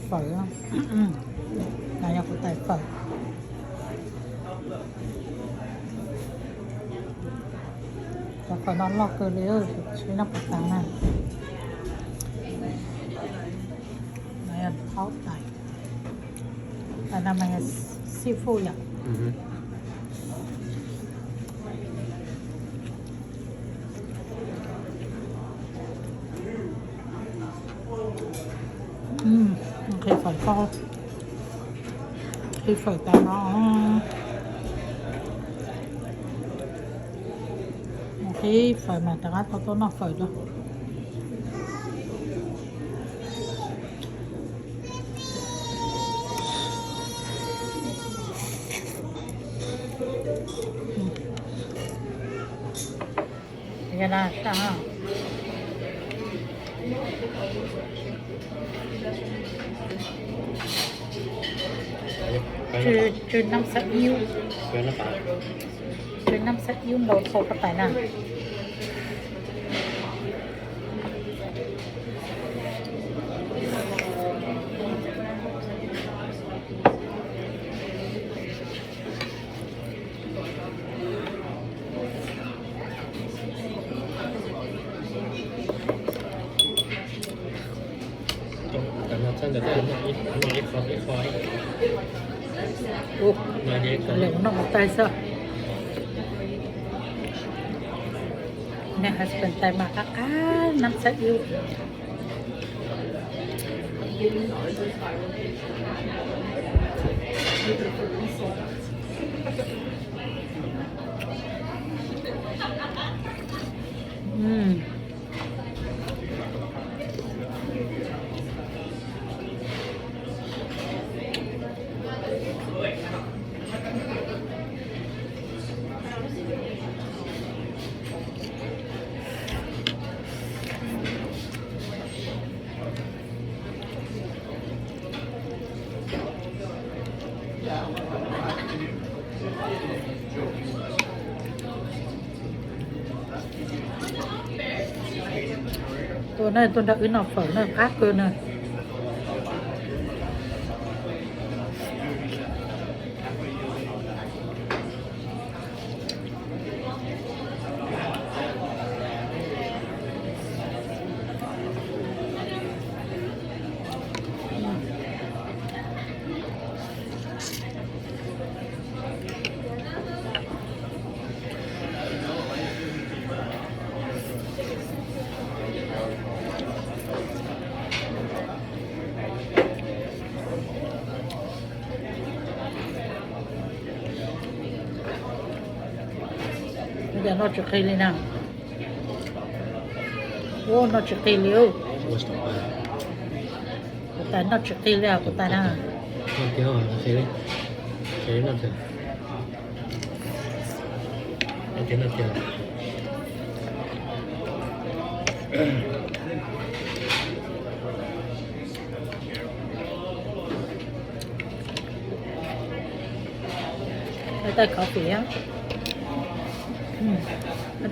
Fawm, no yog kuv tais fawm. Cov fawm no loj kawg li, tsis noj puas tas na. No yog thaub tais, tais no mas yog seafood yom. Qhib fawm tau, qhib fawm tas no, qhib fawm mas rov qab tau tuaj noj fawm dua. Tsw nam xab iub, tsw nam xab iub ntau txhua koj tais na. Ua, lawv noj tais xwb. Nws husband tais mas qab qab nam xab iub. Tuaj na, tuaj nrog wb noj fawm na, qab kawg na. Noj tsis qi li na. Ua noj tsis qi li. Kuv tais noj tsis qi li os kuv tais na. Tais coffee,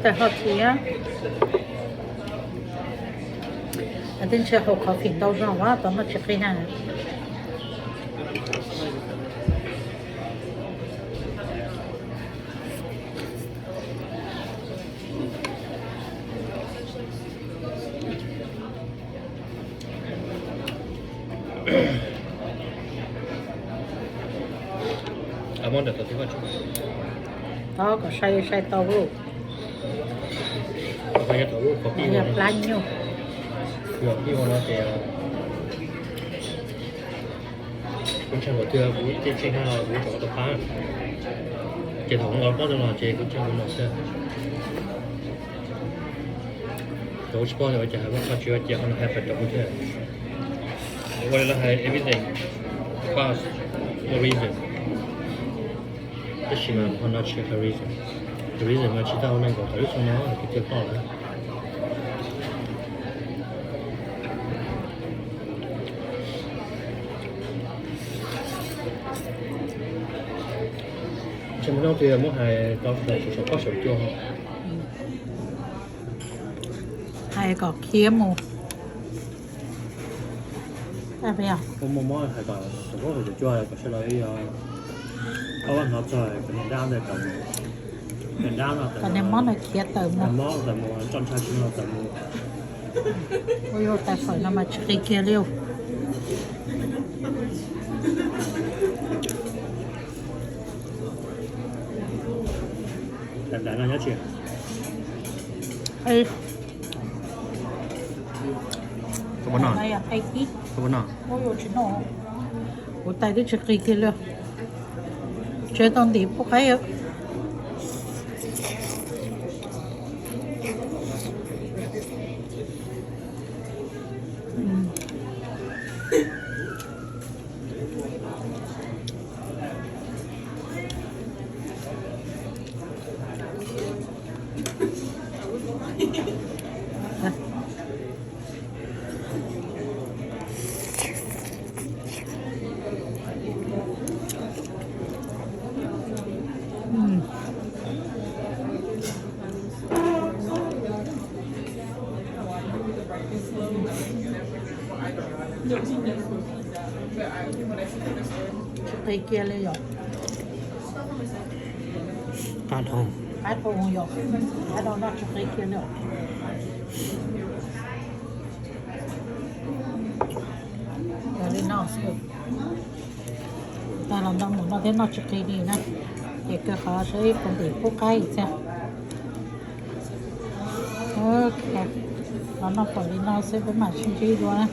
tais hot tea, tais ntshe haus coffee ntau zog ua tau noj tsis qi na. Thov kom sai sai tau. Yog plab nyuj. Kuv ntshai qhov twg kuv tej tsev neeg kuv tseem tau pab, ces thaum kuv los pab no ces kuv ntshai kuv no xwb. Kuv tsis paub tias ua cas ua tsis ua ces qhov no hais rau kuv thiab. Ua li lawv hais everything pass no reason. Tab sis mas qhov no tsis yog reason. Reason mas tsis tau ua neej nkaus thaum ib xyoo no kuv thiaj paub lawm. Ntshe mus noj twg muab hais tau saum pob saum cua. Hais kom khiav mus. Ua mob mob hais kom tus huab tus cua kom sawv daws ob hnov txog kom niag dab ntawd tawm mus, niag dab no tawm, kom niag mob no khiav tawm mus, mob tawm mus, tso ntsha tsis no tawm mus. Ua yuav tais fawm no mas tsis qi kiag li. Daim daim no nyob tsis. Kuv tais twb tsis qi kiag li. Tsev tau ntim pub qaib. Tsis qi kiag li yom. Qab dhau, qab dhau yom, qab dhau noj tsis qi kiag li. Yog li no xwb, tag los ntau mus no thiab noj tsis qi li na, ces kawg qhov seb puas ntim pub qaib thiab. Ok, los noj pom li no xwb peb mam sib ntsib dua na.